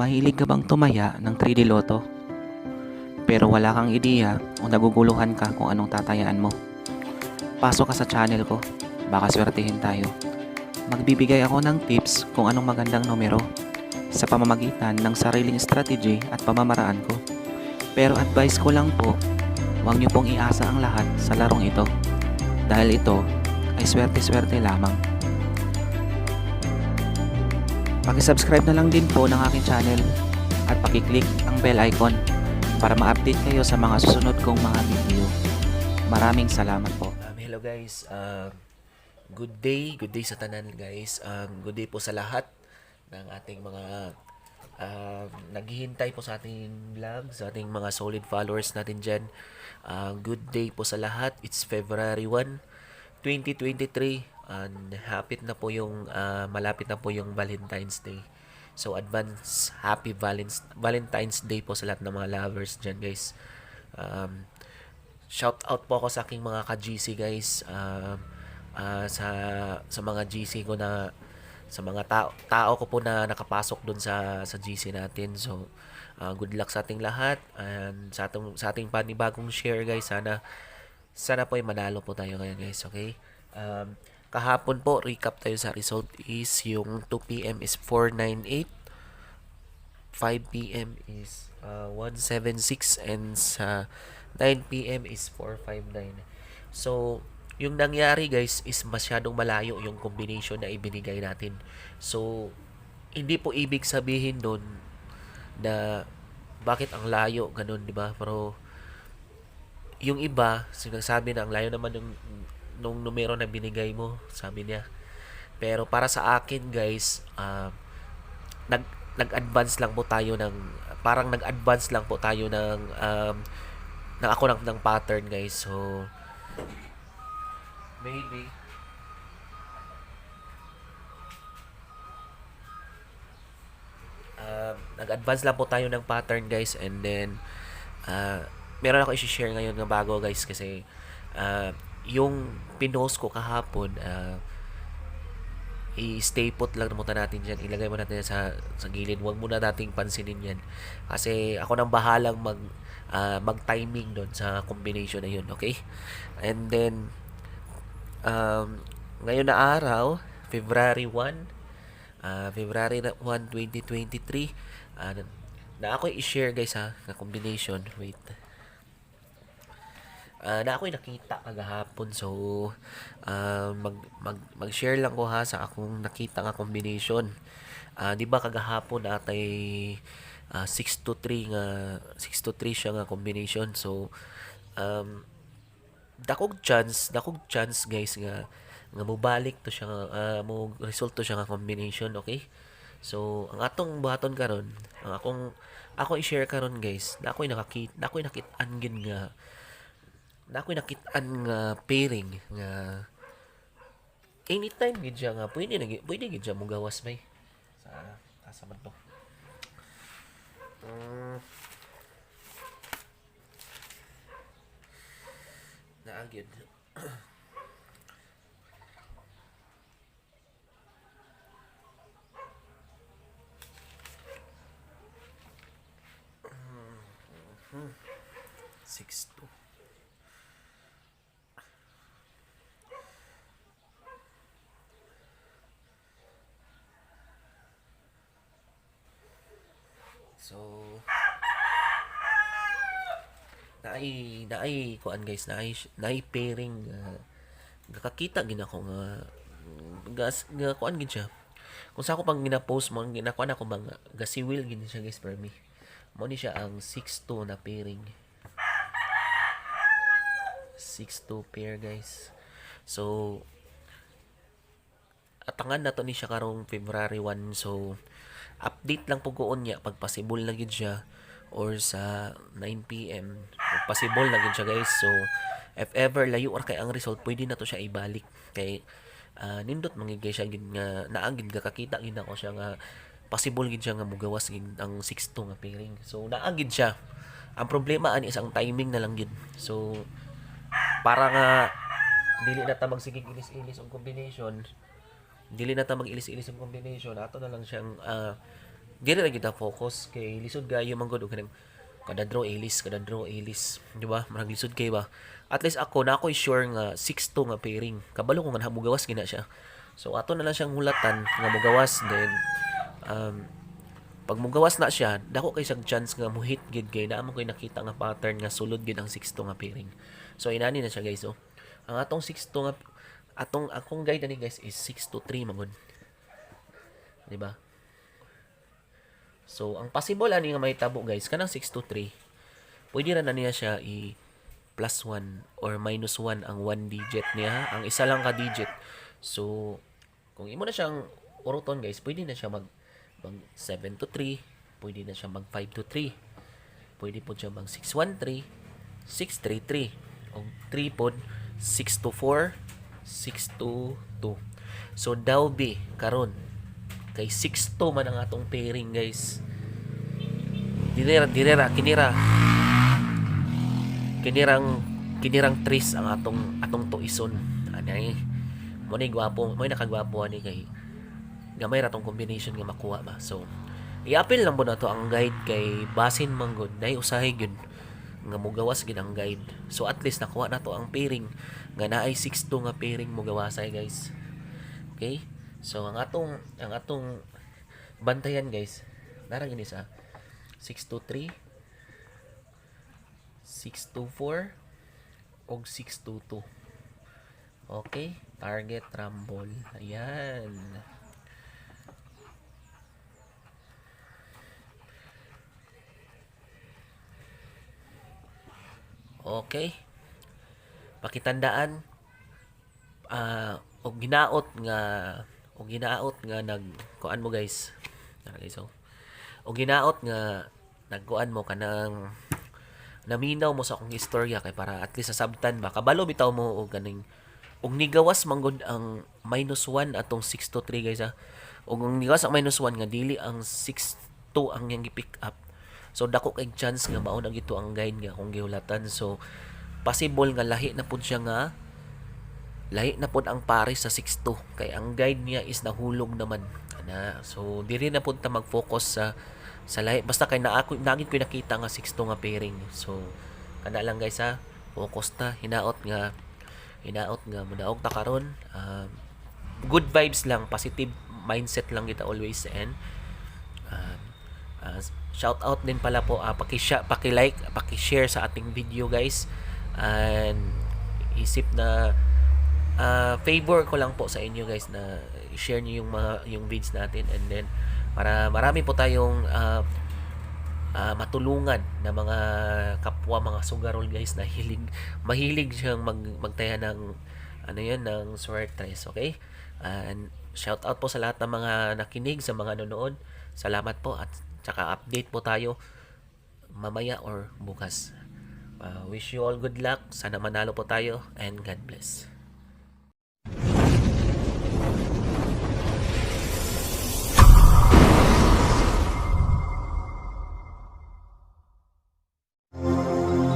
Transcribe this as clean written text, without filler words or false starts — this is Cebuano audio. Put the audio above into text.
Mahilig ka bang tumaya ng 3D Lotto? Pero wala kang ideya o naguguluhan ka kung anong tatayaan mo? Pasok ka sa channel ko, baka swertihin tayo. Magbibigay ako ng tips kung anong magandang numero sa pamamagitan ng sariling strategy at pamamaraan ko. Pero advice ko lang po, huwag niyo pong iasa ang lahat sa larong ito. Dahil ito ay swerte-swerte lamang. Pakisubscribe na lang din po ng aking channel at pakiclick ang bell icon para ma-update kayo sa mga susunod kong mga video. Maraming salamat po. Hello guys, good day sa tanan guys. Good day po sa lahat ng ating mga naghihintay po sa ating vlog, sa ating mga solid followers natin dyan. Good day po sa lahat. It's February 1, 2023 and hapit na po yung malapit na po yung Valentine's Day. So advance happy Valentine's Day po sa lahat ng mga lovers dyan guys. Shout out po ako sa aking mga ka-GC guys, sa mga GC ko na sa mga tao ko po na nakapasok dun sa GC natin. So good luck sa ating lahat and sa ating panibagong share guys. Sana sana po ay manalo po tayo ngayon guys, okay? Kahapon po, recap tayo sa result is yung 2 p.m. is 498, 5 p.m. is 176 and sa 9 p.m. is 459. So, yung nangyari guys is masyadong malayo yung combination na ibinigay natin. So, hindi po ibig sabihin doon na bakit ang layo, ganun, di ba? Pero yung iba, sinasabi na ang layo naman yung nung numero na binigay mo, sabi niya. Pero para sa akin guys, nag nag-advance lang po tayo ng parang nag-advance lang po tayo ng ako ng pattern guys. So maybe nag-advance lang po tayo ng pattern guys, and then meron ako i-share ngayon ng bago guys kasi yung pinost ko kahapon, i-stay put lang muna natin dyan. Ilagay mo natin sa gilid. Huwag muna nating pansinin yan. Kasi ako nang bahalang mag-timing doon sa combination na yun. Okay? And then, ngayon na araw, February 1, February 1, 2023, na ako i-share guys ha, na combination. Wait. Na ako'y nakita kagahapon, so mag mag mag-share lang ko ha sa akong nakita nga combination. Di ba kagahapon atay 6 to 3 nga 6 to 3 siya nga combination. So dakog chance guys nga nga mobalik to siya nga mo result to siya nga combination, okay? So ang atong buhaton karon, ang akong ako i-share karon guys, na ako'y nakakita, na ako'y nakit-an gid nga na ako'y nakit-an nga pairing nga anytime gid siya nga pwede na pwede gid siya mogawas bay sa asa man to. Naa gyud. 6-2. So naay naay kuan guys, naay naay pairing nakakita gid ako nga gas nga kuan gid siya. Kung sa ako pang gina-post mo, ginakuan ako mga gasiwil gid siya guys for me. Mo ni siya ang 6-2 na pairing. 6-2 pair guys. So atangan na to ni siya karong February 1. So update lang po ko unya pag possible na gid siya or sa 9 p.m. pag possible na gid siya guys. So if ever layo ra kay ang result, pwede na to siya ibalik kay nindot man gid kay siya gid nga naa gid kakita gid ako siya nga possible gid siya nga mugawas gid ang 6-2 nga pairing. So naa gid siya. Ang problema ani is ang timing na lang gid. So para nga dili na ta magsigig ilis-ilis ang combination, dili na ta mag-ilis-ilis ang combination, ato na lang siyang Dili ra gyud ta focus kay lisod kaayo man gud og kanang kada draw alis, kada draw alis, di ba? Marag lisod kay ba. At least ako na ako'y sure nga 6-2 nga pairing. Kabalo ko nga mugawas gina siya. So ato na lang siyang hulatan nga mugawas, then pag mugawas na siya, dako kay siyang chance nga muhit gid kay naa man koy nakita nga pattern nga sulod gid ang 6-2 nga pairing. So inani na siya, guys, oh. Ang atong 6-2 nga atong akong guide ani, guys, is 6 to 3 man gud. Di ba? So ang possible ani nga mahitabo, guys, kanang 6 to 3. Pwede ra na niya siya i plus 1 or minus 1 ang one digit niya, ang isa lang ka digit. So kung imo na siyang uruton, guys, pwede na siya mag 7 to 3, pwede na siya mag 5 to 3. Pwede po siya mag 6 1 3, 6 3 3 o 3 pod 6 to 4, 6 to 2. So daw be karon kay 6 2 man ang atong pairing, guys. Dinira dinira kinira kinirang kinirang tris ang atong tuison anay mo ni gwapo mo ni nakagwapo ani kay gamay ra tong combination nga makuha ba. So i-apil lang po na to ang guide kay basin man gud nay usahay gyud nga mugawas gid ang guide. So at least nakuha na to ang pairing nga naay 6-2 nga pairing mugawasay, guys. Okay, so ang atong bantayan, guys, nara gini sa 6 to 3, 6 to 4 og 6 to 2. Okay, target rumble, ayan. Okay, pakitandaan og ginaot nga nag kuan mo, guys. Tara, guys, oh. Og ginaot nga nagkuan mo kanang naminaw mo sa akong istorya kay para at least sa sabtan ba kabalo bitaw mo og kaning og nigawas man gud ang minus 1 atong 6 to 3, guys, ha. Og ang nigawas ang minus 1 nga dili ang 6 2 ang iyang gi-pick up, so dako kay chance nga mao na gito ang guide nga akong gihulatan. So possible nga lahi na pud siya nga lahi na pud ang pares sa 6-2 kay ang guide niya is nahulog naman ana. So diri na pud ta mag-focus sa lahi basta kay naa ko nagid ko nakita nga 6-2 nga pairing. So kana lang, guys, ha. Focus ta, hinaot nga mudaog ta karon. Good vibes lang, positive mindset lang kita always. And shout out din pala po, paki-like, paki-share sa ating video, guys. And isip na favor ko lang po sa inyo, guys, na i-share niyo yung mga yung vids natin and then para marami po tayong matulungan na mga kapwa mga sugarol, guys, na hilig mahilig siyang magtaya ng ano yun ng swertres. Okay, and shout out po sa lahat ng mga nakinig, sa mga nanonood. Salamat po at saka update po tayo mamaya or bukas. Wish you all good luck. Sana manalo po tayo and God bless.